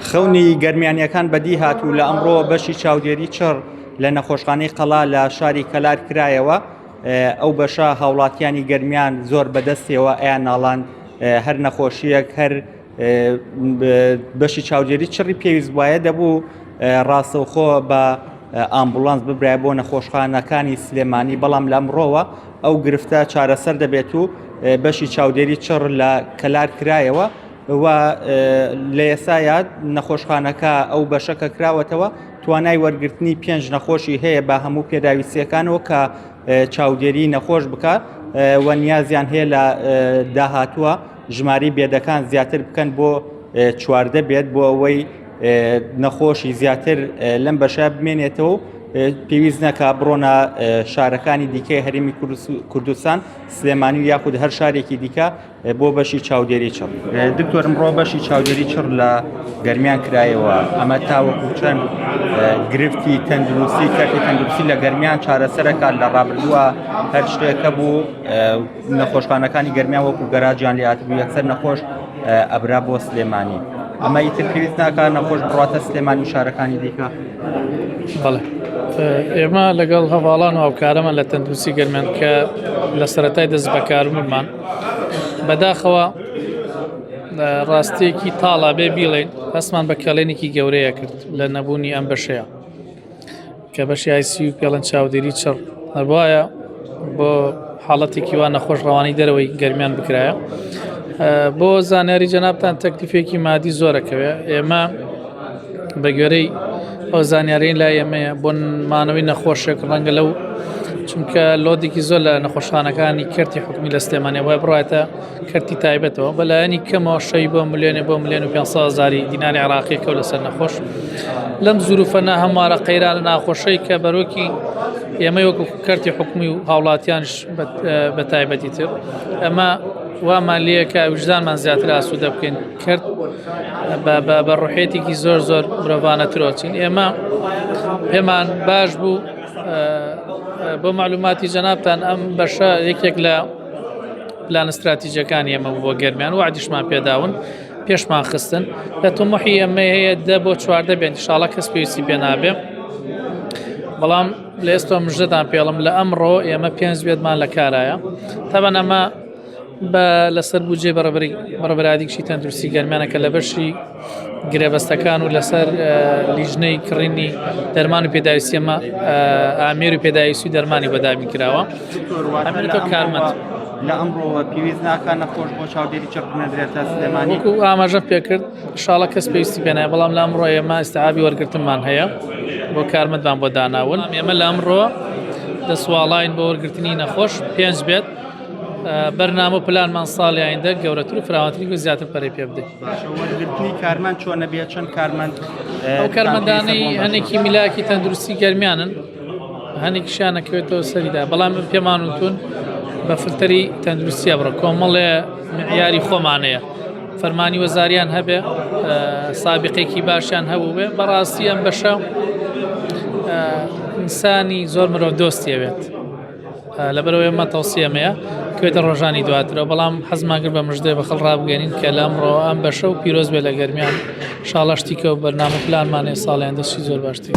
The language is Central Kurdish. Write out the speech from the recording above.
خەونی گەرمیانیەکان بەدی هات و لە ئەمڕۆوە بەشی چاودێری چڕ لە نەخۆشخانەی قەڵا لە شاری کەلار کرایەوە ئەو بەشە هاوڵاتیانی گەرمیان زۆر بەدەستیەوە ئەیان ناڵان هەر نەخۆشیەک هەر بەشی چاودێری چڕی پێویست وایە دەبوو ڕاستەوخۆ بە ئامبولانس ببرای بۆ نەخۆشخانەکانی سلێمانی بەڵام لە ئەمڕۆوە ئەو گرفتە چارەسەر دەبێت و بەشی چاودێری چڕ لە کەلار کرایەوە و لە ئێسایا نەخۆشخانەکە ئەو بەشە کە کراوەتەوە توانای وەرگرتنی پێنج نەخۆشی هەیە بە هەموو پێداویستیەکانەوە کە چاودێری نەخۆش بکە و نیازیان هەیە لە داهاتووە ژماری بێدەکان زیاتر بکەن بۆ چواردە بێت بۆ ئەوەی نەخۆشی زیاتر لەم بەشە بمێنێتەوە پێویست نەکا بڕۆنە شارەکانی دیکەی هەرێمی کوردستان سلێمانی و یاخود هەر شارێکی دیکە بۆ بەشی چاودێری چڕ. دکتۆر ئەمڕۆ بەشی چاودێری چڕ لە گەرمیان کرایەوە ئەمە تاوەکو چەند گرفتی تەندروستی کەرتی تەندروستی لە گەرمیان چارەسەرەکات لە ڕابردووە هەر شتێکە بوو نەخۆشخانەکانی گەرمیان وەکو گەراجیان لێ هاتبوو یەکسەر نەخۆش ئەبرا بۆ سلێمانی ئەمە ئیتر پێویست ناکات نەخۆش بڕاتە سلێمانی و شارەکانی دیکە. بەڵێ ئێمە لەگەڵ هەواڵان و هاوکارەمان لە تەندروستی گەرمیان کە لە سەتای دەست بەکاربوومان بەداخەوە ڕاستیەکی تاڵا بێ بیڵێن هەستمان بە کەڵێنێکی گەورەیە کرد لە نەبوونی ئەم بەشەیە کە بەشی ICU پێڵەن چاودێری چڕ هەبواە بۆ حاڵەتێکی وا نەخۆش ڕەوانی دەرەوەی گەرمیان بکرایە بۆ زانیاری جەنابتان تەکلیفێکی مادی زۆرەکەوێ ئێمە بە گوێرەی ئەو زانیارین لای ئێمەیە بۆ مانەوەی نەخۆشێک ڕەنگە لەو چونکە لۆدێکی زۆر لە نەخۆشخانەکانی کەرتی حکومی لە سلێمانی وای بڕایتە کەرتی تایبەتەوە بەلایەنی کەمەوە شەی بۆ ملیۆنێ بۆ ملیۆن و 500 هزاری دیناری عراقی کەو لەسەر نەخۆش لەم زروفە ناهەموارە قەیرانە ناخۆشەی کە بەرۆکی ئێمەی وەکو کەرتی حکومی و هاوڵاتیانش بە تایبەتی تر ئەمە وامان لەکە وژدانمان زیاتر ئاسوودە بکەین کرد بە ڕحێتێکی زۆر زۆر مرۆڤانە ترۆچین ئێمە پێمان باش بوو بۆ معلوماتی جەنابتان ئەم بەشە یەکێک لە پلانە ستراتیجەکانی ئێمە بوو بۆ گەرمیان وعدیشمان پێداون پێشمان خستن لە تموحی ئێمە هەیە دە بۆ چواردە بێن شاڵە کەس پێویستی پێ نابێ بەڵام لە ئێستا مژدەتان پێڵم لە ئەمڕۆ ئێمە پێنج بێتمان لە کارایە تەبەن ئەمە بە لەسەر بودجەی بەڕێوەبەری بەڕێوەبەرایەتی گشتی تەندروستی گەرمیانە کە لە بەشی گرێبەستەکان و لەسەر لیژنەی کڕینی دەرمان و پێداویستی ئەمە ئامێر و پێداویستی و دەرمانی بۆ دابین کراوە ئەمێنێتەوە کارمەند. لە ئەمڕۆوە پێویست ناکات نەخۆش بۆ چاودێری چڕ بنێردرێتە سلێمانی؟ وەکو ئاماژەم پێکرد شاڵە کەس پێویستی پێ نایە بەڵام لە ئەمڕۆ ئێمە ئیستیعابی وەرگرتنمان هەیە بۆ کارمەندمان بۆ داناون ئێمە لە ئەمڕۆ دەسواڵاین بۆ وەرگرتنی نەخۆش پێنج بێت بەرنامە و پلانمان ساڵی ئایندە گەورەتر و فراوانتری و زیاتر پەرەی پێ بدەین. باشە وەرگرتنی کارمەند چۆنە بێ چەند کارمەند ئەو کارمەندانەی هەنێکی میلاکی تەندروستی گەرمیانن هەنێکیشیان نەکەوێتەوە سەریدا بەڵام پێمان وتون بە فلتەری تەندروستیە بڕە کۆمەڵێ معیاری خۆمانەیە فەرمانی وەزاریان هەبێ سابقێکی باشیان هەبوو بێ بەڕاستی ئەم بەشە ئینسانی زۆر مرۆڤ دۆستیەوێت لەبەرئەوەی ئەمە تەوسیەمەیە کوێتە ڕۆژانی دواترەوە بەڵام حەزمان کرد بە مژدەی بە خەڵ ڕابگەێنین کە لە ئەمڕۆ ئەم بەشە و پیرۆز بێ لە گەرمیان شاڵە شتیکە و بەرنامە پلانمانێ ساڵیان دەستی زۆر باشتری.